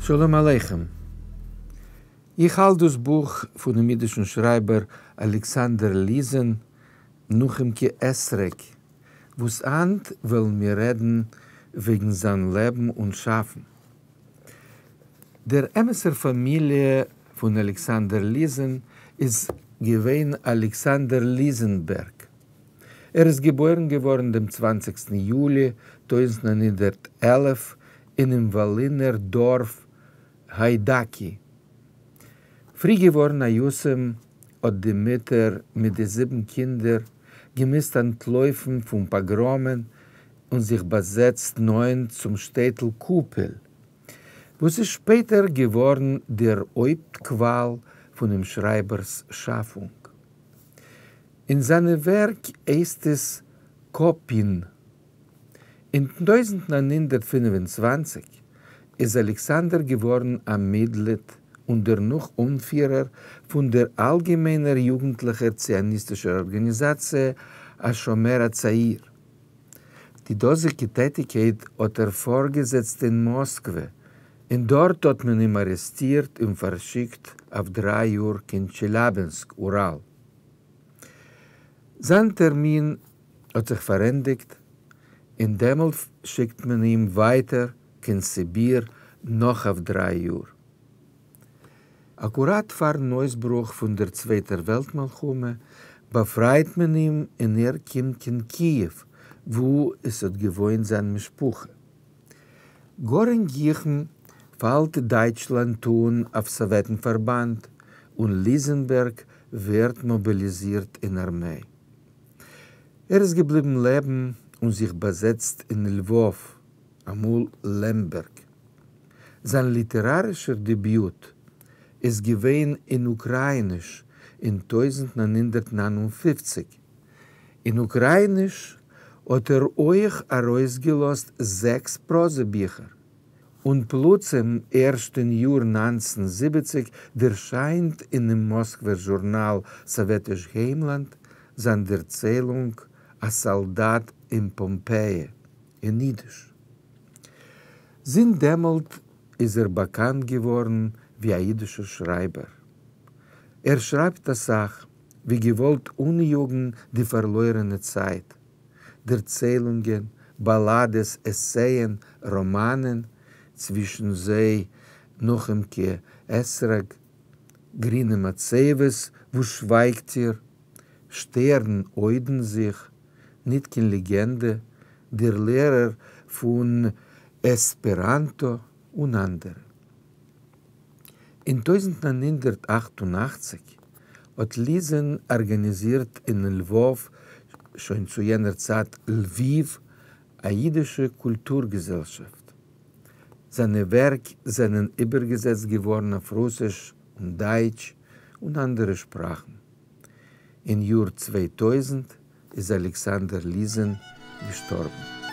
שלום עליכם. איך האלט דאס בוך פונעם אידישן שרייבער אלכסנדר ליזען, נחומ'קע אתרוג, וואס היינט וועלן מיר רעדן וועגן זיין לעבן און שאפן. דער אמת'ער פאמיליע פון אלכסנדר ליזען איז געווען אלכסנדר ליזענבערג. ער איז געבוירן געווארן דעם צוואנציגסטן יולי 1911 אינעם וואלינער דארף היידאקי. פרי געווארן א יתום האט די מוטער מיט די זיבן קינדער געמוזט אנטלויפן פון פאגראמען און זיך באזעצט נאענט צום שטעטל קופעל, וואס איז שפעטער געווארן דער הויפט קוואל פונעם שרייבער'ס שאפונג. אין זיינע ווערק הייסט עס קאפין. אין 1925 איז אלכסנדר געווארן א מיטגליד און דערנאך אנפירער פון דער אלגעמיינער יוגנטליכער ציוניסטישער ארגאניזאציע השומר הצעיר. די דאזיגע טעטיקייט האט ער פארגעזעצט אין מאסקווע, און דארט האט מען אים ארעסטירט און פארשיקט אויף דריי יאר קיין טשעליאבינסק, אוראל. זיין טערמין האט זיך פארענדיגט, און דעמאלט שיקט מען אים ווייטער קיין סיביר נאך אויף דריי יאר. אקוראט פארן אויסברוך פון דער צווייטער וועלט מלחמה באפרייט מען אים און ער קומט קיין קיעוו וואו עס האט געוואוינט זיין משפחה. גאר אין גיכן פאלט דייטשלאנד אן אויף סאוועטן פארבאנד און ליזענבערג ווערט מאביליזירט אין ארמיי. ער איז געבליבן לעבן און זיך באזעצט אין לוואוו, אמאל לעמבערג. זיין ליטערארישער דעביוט איז געווען אין אוקראיניש אין 1959. אין אוקראיניש האט ער אויך ארויסגעלאזט זעקס פראזע ביכער. און פלוצים ערשט אין יאר 1970 דערשיינט אינעם מאסקווער זשורנאל סאוועטיש היימלאנד זיין דערציילונג א סאלדאט אין פאמפעי אין אידיש. זינט דעמאלט איז ער באקאנט געווארן ווי א אידישער שרייבער. ער שרייבט אסאך, ווי געוואלט אניאגן די פארלוירענע צייט. דערציילונגען, באלאדעס, עסייען, ראמאנען, צווישן זיי נחומ'קע אתרוג, גרינע מצבות, וואס שווייגט איר? שטערן הוידען זיך, ניט קיין לעגענדע, דער לערער פון עספעראנטא און אנדערע. אין 1988 האט ליזען ארגאניזירט אין לוואוו, שוין צו יענער צייט לוויוו, א אידישע קולטור געזעלשאפט. זיינע ווערק זענען איבערגעזעצט געווארן אויף רוסיש און דייטש און אנדערע שפראכן. אין יאר 2000 איז אלכסנדר ליזען געשטארבן.